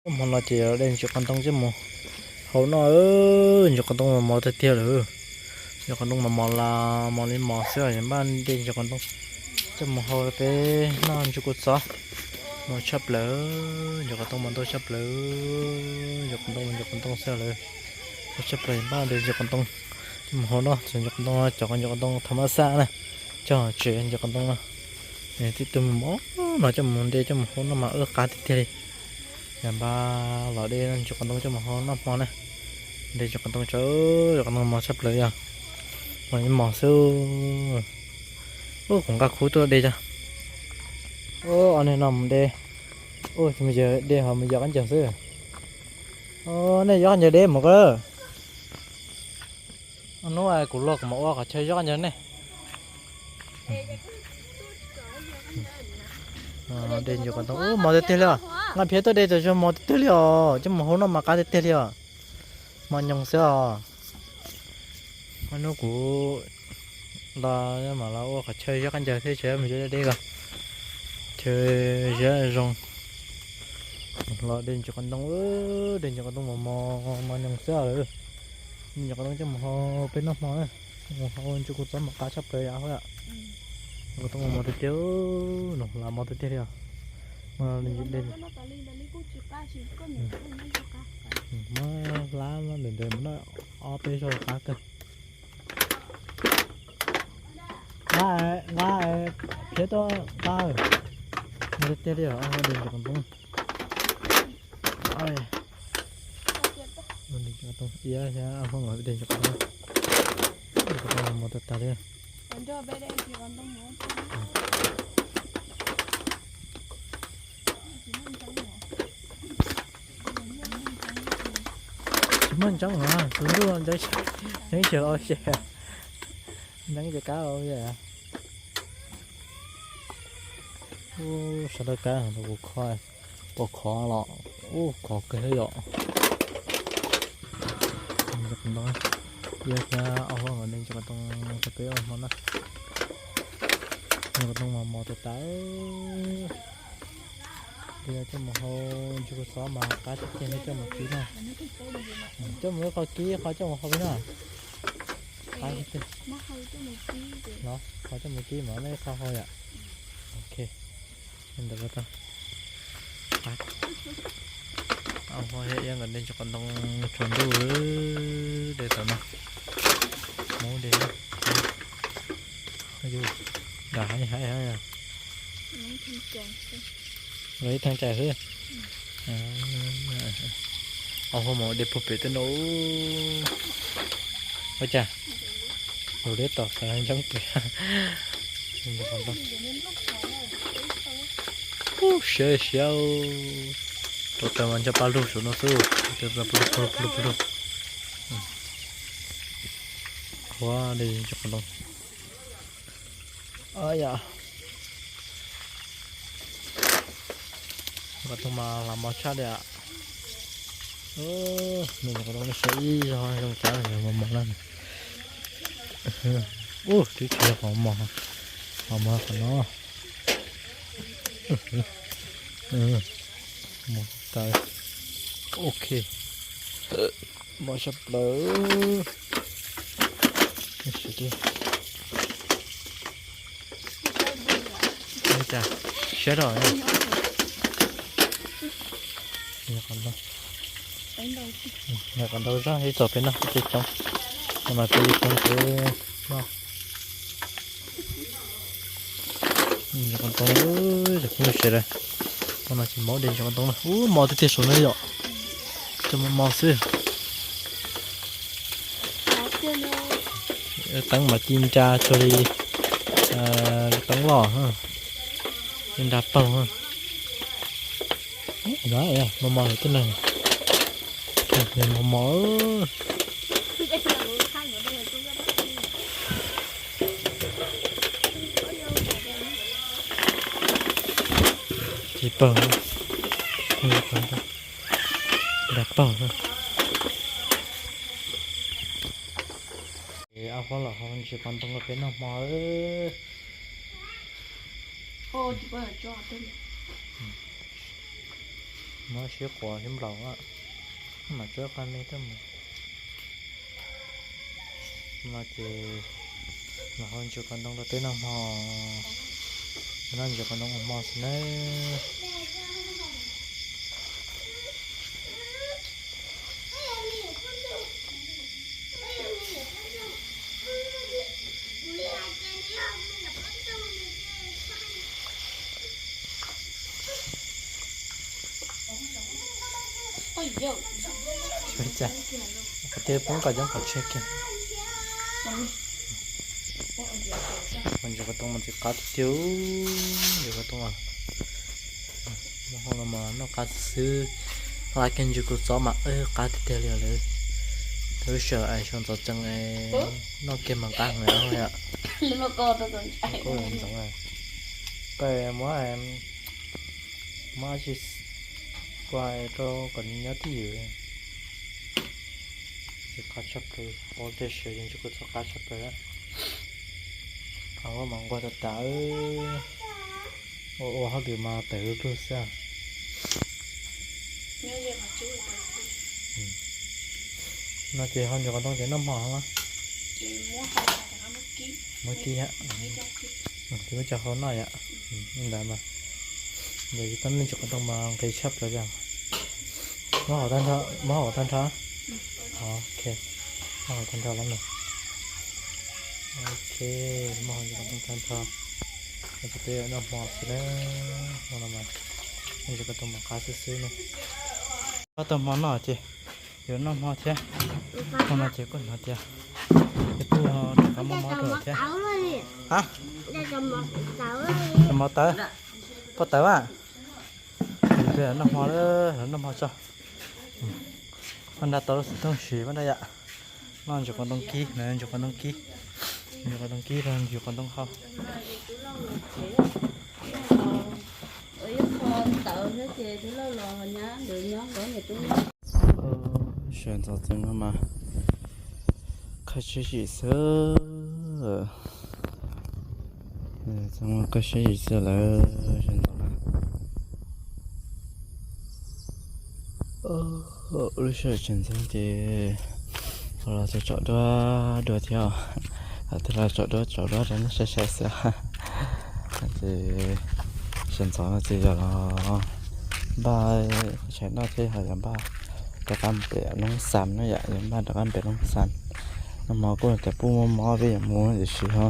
Hmo no ces de ntsis qos ntoo coj mus hau noj, ntsis qos ntoo mos mos tiag tiag lawm. Ntsis qos ntoo mos mos las mos li mos xwb os, npaj de ntsis qos ntoo coj mus hau rau peb noj ntsuj kua txob. Mos tshaj plaws, ntsis qos ntoo mos ntau tshaj plaws, ntsis qos ntoo ntsis qos ntoo xwb lawm. Ntau tshaj plaws, npaj de ntsis qos ntoo coj mus hau noj, ntsis qos ntoo cov ntsis qos ntoo tham mas xaj na, coj tsev ntsis qos ntoo no. Tib tug mos mos no coj mus de coj mus hau noj mas wb qab tiag tiag li. Yog npaj los de ntsis qos ntoo coj mus hau noj hmo na. De ntsis qos ntoo tso, ntsis qos ntoo mos tshaj plaws yog mos li mos xwb. Ub, kuv nqa khub tuaj de tso. Ub, ob niag no mus de. Ub, mus yos de ho mus yos kab ncaws xwb. Ub, nej yos kab ncaws de mus ko. Hnub kuv luag kuv mam ua qhov chaw yos kab ncaws ne. De ntsis qos ntoo, ub, mos tiag tiag li os. Nqa phiab tuaj de tau zoo mos tiag tiag li os, coj mus hau noj mas qab tiag tiag li os. Mos nyoos xwb os. Hnub kuv los mam los ua qhov chaw yos kab ncaws thiab tsev mus yos de ko. Chaw ziab zoo. Los de ntsis qos ntoo, de ntsis qos ntoo mos mos, mos nyoos xwb lawm. Ntsis qos ntoo coj mus hau peb noj hmo na. Mus hau ntsuj kua txob mas qab tshaj plaws yom. Ntsis qos ntoo mos mos tiag tiag, no las mos tiag tiag li os. Muab hlab ntawm ntawd mus noj ob peb zaug qab kawg. Nqa, nqa phiab tuaj nqa. Mos tiag tiag li os, de ntsis qos ntoo. De ntsis qos ntoo, iab thiab ab Hmoob de ntsis qos ntoo. Ntsis qos ntoo mos tas tas li. Tsis muaj ntseeb os, tus ntuj ntseeb, ntseeb tsis los xyem, ntseeb ces kab los xyem. Ub, sawv daws kab kuv kho, kuv kho los, ub, khov kawg thiab yom. Ntsis qos ntoo, iab thiab ab Hmoob nkawd de ntsis qos ntoo rau peb ua hmo na. Ntsis qos ntoo mos mos tas tas. Ces coj mus hau ntsuj kua txob mas qab tiag tiag, coj mus kib na. Coj mus ib qho kib, qhov coj mus hau peb na. Qab tiag tiag. Los qhov coj mus kib mas nej qhov hau yom. Ok. Ntawd tau. Ab Hmoob thiab iab nkawd de ntsis qos ntoo tsaus ntuj de tau no. Hmoob de. Yus, nram haib haib. Los ib thaj tsam xwb. Ab Hmoob mas de puag pem tej no. Ua cas? Lus deb tom xav ntseeb pem. Ub, siab siab. Rau taws mas nco paj lug saum no xwb. Paj lug, paj lug, paj lug. Qhuav de ntsis qos ntoo. Yam, qos ntoo mas hla mos tshaj li am. Nws qos ntoo siab ib zaug zoo tshaj yog mos mos na. Ub, twb tsis yog qhov mos, qhov mos qhov no. Mos tas. Ok. Mos tshaj plaws. Siab rau. Qos ntoo zaj ib txog peb noj peb coob, no mas peb li coob peb noj. Ntsis qos ntoo, cov phooj ywg sawv daws, hmo no ces Hmoob de ntsis qos ntoo na. Ub, mos tiag tiag saum no yom. Cov mos mos xwb. Teeb mas ci ntsa tsuag li teeb loj, ci ntsa paug. Mos mos tib neeg, mos mos. Ci paug, ntsa paug. Ces ab Hmoob los hau ntsis qos ntoo rau peb noj hmo. Muab sib quav sib nplaum a, mam tso qab me tuaj mus. No ces los hau ntsis qos ntoo rau peb noj hmo, noj ntsis qos ntoo ua hmo xwb nawb. Qhov twg poob koj cov qhov tshiab kiag. Ntsis qos ntoo mas ntxim qab tiag tiag, ntsis qos ntoo. Hau no mas noj qab xwb xwb, hla kiag ntsis kua txob mas qab tiag tiag li lawm. Lub sij hawm sawv ntxov tsees noj kiag mas qab heev yom. Koj muab, muab tsis kua rau kom nws nyob twj ywm. Ntxim qab tshaj plaws, ua tej siav ces ntsis kua txob qab tshaj plaws. Qhov mas nquag tas tas, ua ua hauj lwm mas tawm lug lug xwb. No ces hau ntsis qos ntoo ces noj hmo mas. Muab kib, ces muab cov hau noj yom. Ntawd mas, ntawd tsis tau noj ntsis qos ntoo mas nqis tshaj plaws li. Muab hau tag nrho, muab hau tag nrho. Ok, muab hau tag nrho lawm na. Ok, muab hau ntsis qos ntoo tag nrho. Ces peb yuav noj hmo xwb na. Hmo no mas ntsis qos ntoo mas qab xwb xwb na. Ob tag hmo no ces yuav noj hmo thiab. Hmo no ces kuj hnov tias ces kuj rov qab muaj mob rau thiab. Ha, mov tawv, pob tawv a. Noj hmo lawm, noj hmo tso. Paj Nra tau lub xov tooj siv Paj Nra yom. Noj ntsis qos ntoo kib, ntsis qos ntoo kib, ntsis qos ntoo kib rau ntsis qos ntoo hau. Sawv ntxov txeev no mas khav siab zim xwb. Txeev khav siab zim xwb lawm sawv ntxov na. Lub sij hawm tseem ntxov ces los txog tsom duab dua thiab. Los txog tsom duab tsom duab rau nej saib saib xwb. Ces sawv ntxov no ces yog los npaj qhov tshais noj thiab ho yog npaj rov qab pem Loob Xas no yom, yog npaj rov qab pem Loob Xas. Noj hmo kuj tias Pub muaj mob peb yuav mus tiam sis ho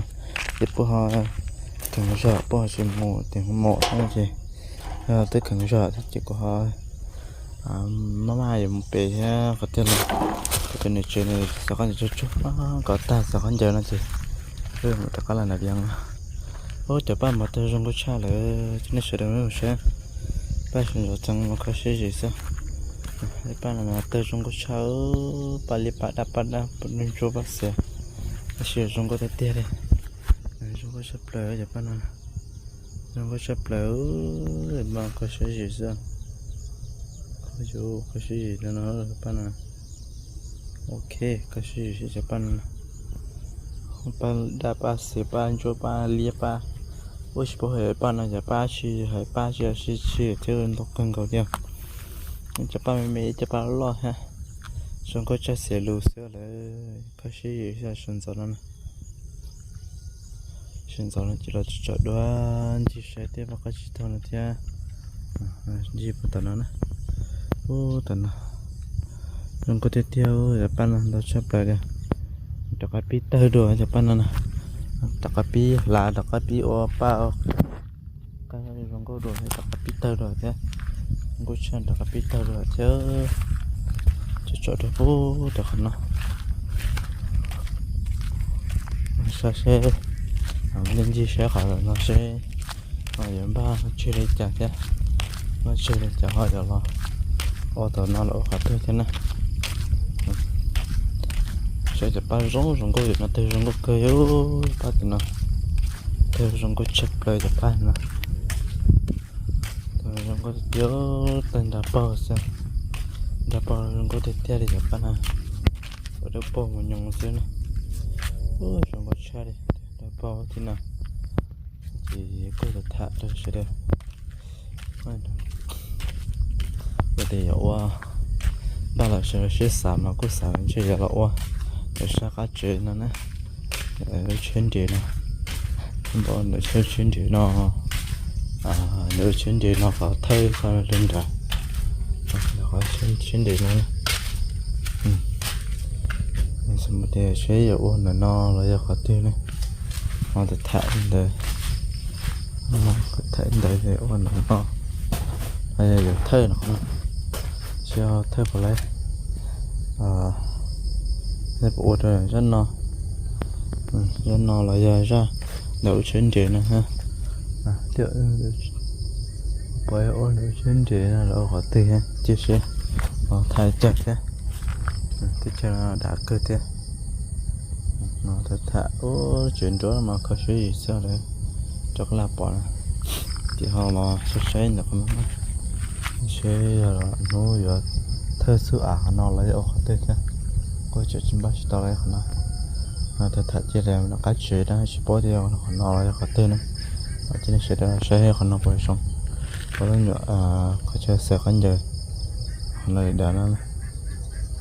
ces Pub ho kheev zog, Pub ho tsis mus, ces mus xwb ces yog twb kheev zog thiab ces kuv ho maj maj yuav mus pem thiab qhov tiag los kuv cov niam tsev nws xov khaub ncaws tsuag tsuag kov tag xov khaub ncaws no ces wb mus rov qab los nram Vias. Ub, cov paj mas tawg zoo nkauj tshaj lawm, nej sawv daws mus saib. Paj sawv ntxov txeev mas khav siab zim xwb. Paj no mas tawg zoo nkauj tshaj, paj liab paj daj paj daj paj ntsuab paj xiav, tab sis zoo nkauj tiag tiag li. Zoo nkauj tshaj plaws cov paj no. Zoo nkauj tshaj plaws, mas khav siab zim xwb. Khav siab zim no, paj no. Ok, khav siab zim xwb cov paj no. Paj daj paj xiav paj ntsuab paj liab paj, ua tsis paub hais paj no yog paj tsi, hais paj tsi tsi thiab ntau kawg nkaus thiab. Cov paj me me cov paj loj thiab. Zoo nkauj tshaj xev lus xwb lawm. Khav siab zim xwb sawv ntxov no. Sawv ntxov no ces los tsom duab ncig saib tej vaj qab tsib taug no thiab. Ncig puag tom no na, puag tom no. Zoo nkauj tiag tiag, cov paj no ntau tshaj plaws li. Rov qab pib tawg dua cov paj no na. Rov qab pib hlav, rov qab pib ua paj ua qab zoo nkauj dua thiab, rov qab pib tawg dua thiab. Nkauj tshaj rov qab pib tawg dua thiab. Tsom tsom dua puag tom qhov no. Saib seb, ncig ncig saib qhov no seb ho yuav npaj tseg li cas thiab. Npaj tseg li cas ho yuav los ua tom no los ua qhov twg thiab na. Saib cov paj zoo zoo nkauj, no tawg zoo nkauj kawg, paj tom no tawg zoo nkauj tshaj plaws cov paj no. Tawg zoo nkauj tiag tiag, tawg nrag paug xwb. Nrag paug zoo nkauj tiag tiag li cov paj no. Ua dawb paug mus nyoos xwb na. Zoo nkauj tshaj li, nrag paug thiab no. Ces kuj tham rau sawv daws. Kuv tias yuav ua, npaj los sawv siab xav mas kuj xav ntshe yuav los ua ntawm sab qab tsev no na, lub tsheb nres no, npaj ntawm sab tsheb nres no, ntawm lub tsheb nres no qhov thawj txog rau nrad, qhov tsheb nres no. Xyov tias seb yuav ua ntawm no los yog qhov twg ne, ho tham ntawd, tham ntawd ua ntawm no, yog yuav thawj no qhov no, seb thawj puas laib, puas ua rau zaj no, zaj no los yog zaj ntawm lub tsheb nres no thiab. Puas ua ntawm lub tsheb nres no los ua qhov twg thiab, cia seb ho tham cawg thiab. Teb chaws no dav kawg thiab. No tham tham ub tsev nruab mas kho siab yim xwb lawm, rov qab los pom na. Ces ho los saib saib ntawm qhov no, seb yog hnub yuav thawj xub av qhov no los yog ua qhov twg thiab. Kuj tseem tsis npaj tsis tau li qhov no. Tham tham cia li qab tsev na, tsis paub tias qhov no los yog qhov twg na. Cia nej sawv daws saib qhov no puas zoo, qhov lub nyuam qhov chaw xaws khaub ncaws, qhov no li dav no.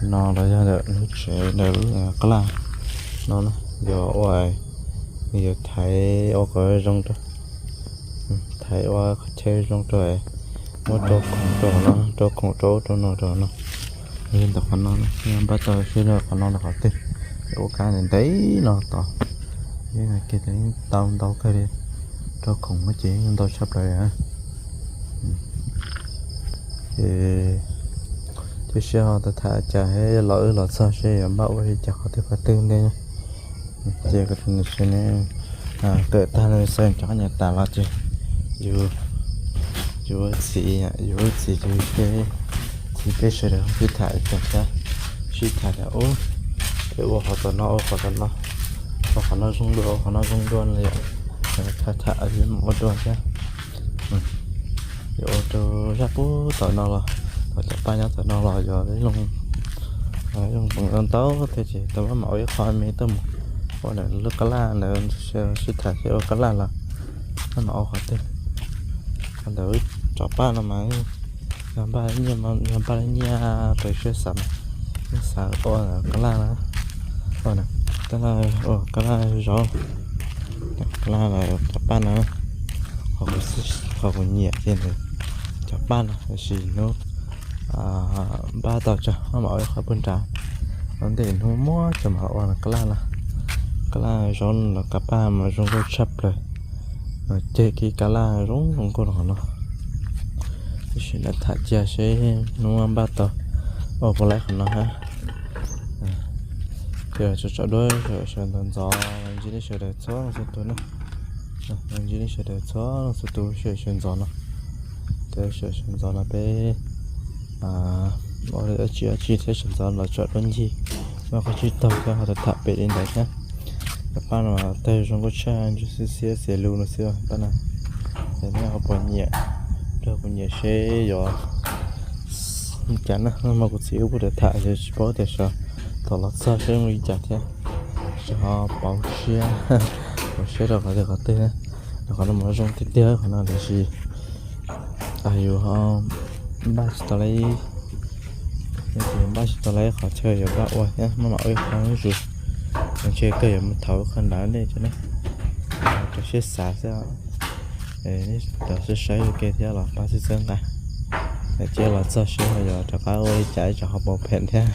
No los yog ntawm lub tsev ntawm lub qab laj no, yog ua, yog thaiv ua kom zoo rau, thaiv ua qhov chaw zoo rau, muab rau khoom rau no, rau khoom rau ub rau no rau no. Yog ntawm qhov no, npaj tau seb qhov no los qhov twg, ua kab ntev ntev no tod, yeej hais tias yeej tau ntau kawg li, rau khoom no ces yeej ntau tshaj plaws. Ces thiab seb ho tham tham cas los wb los txog seb yuav npaj ua li cas qhov twg qhov twg ntej. Ces kuv tus niam tsev ne, kawm tag li xaws cov qab nyas tas los ces yus, yus txiv, yus txiv ces peb, txiv peb sawv daws sib tham ib pliag thiab, sib tham tias ub, es ua qhov tom no, ua qhov tom no, ua qhov no zoo dua, ua qhov no zoo dua no yom, tham tham ua dua thiab. Yuav ua rau zaj pub tom no los, tom cov paj nyob tom no los yuav zoo ntau thiab ces tau maj mam ua ib qho me tuaj mus ua ntawm lub kab laj ntawd, sib tham seb ua kab laj los maj mam ua qhov twg. Qhov ntawd tsob paj no mas yog npaj, yog npaj nyiaj raws siab xav mas yeej xav ua kab laj na, ua kab laj, ua kab laj zaub, kab laj los tsob paj no. Qhov kuv nyiam ces ntawm cov paj no, tiam sis hnub npaj tau tso maj mam ua ib qho puag nrad, ua ntej hnub muab coj mus ua kab laj no. Kab laj zaub los kab paj mas zoo nkauj tshaj plaws, ceg kiag kab laj zoo zoo nkauj no qhov no. Tiam sis tham cia seb hnub npaj tau ua puas laib qhov no hab. Ces tso tso duab sawv ntxov ntxov los ntsib nej sawv daws txhua leej txhua tus na. Los ntsib nej sawv daws txhua leej txhua tus sawv sawv ntxov no. Ces sawv sawv ntxov no peb ua li dab tsi dab tsi thiab sawv ntxov los tso duab ncig, muaj qhov tsis taug thiab ho tham tham pem li ntawd thiab. Cov paj no tawg zoo nkauj tshaj, ntsuab xiab xiab xiav lus no xwb paj no. Ces nej ho puas nyiam, nrog kuv nyiam seb yuav li cas na. Mas kuv txiv wb kuj tham tham ces tsis paub tias sawv thaum los txog seb zoo li cas thiab. Ces ho pauv siab, pauv siab rau qhov twg qhov twg na. Qhov no mas zoo tiag tiag qhov no tiam sis yus ho npaj tsis tau li, yus npaj tsis tau li qhov chaw yuav npaj ua thiab, maj mam ua ib qho zuj zus, ntshe kawg yuav mus thaum ib qho nrad ntej tso na. Rau siab xav xwb. Tau saib saib ua ke thiab los pab txhawb nqa, cia los txog seb ho yuav rov qab ua li cas ib tsam ho pauv phem thiab.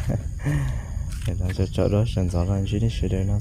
Tso tso duab sawv ntxov los ntsib nej sawv daws no.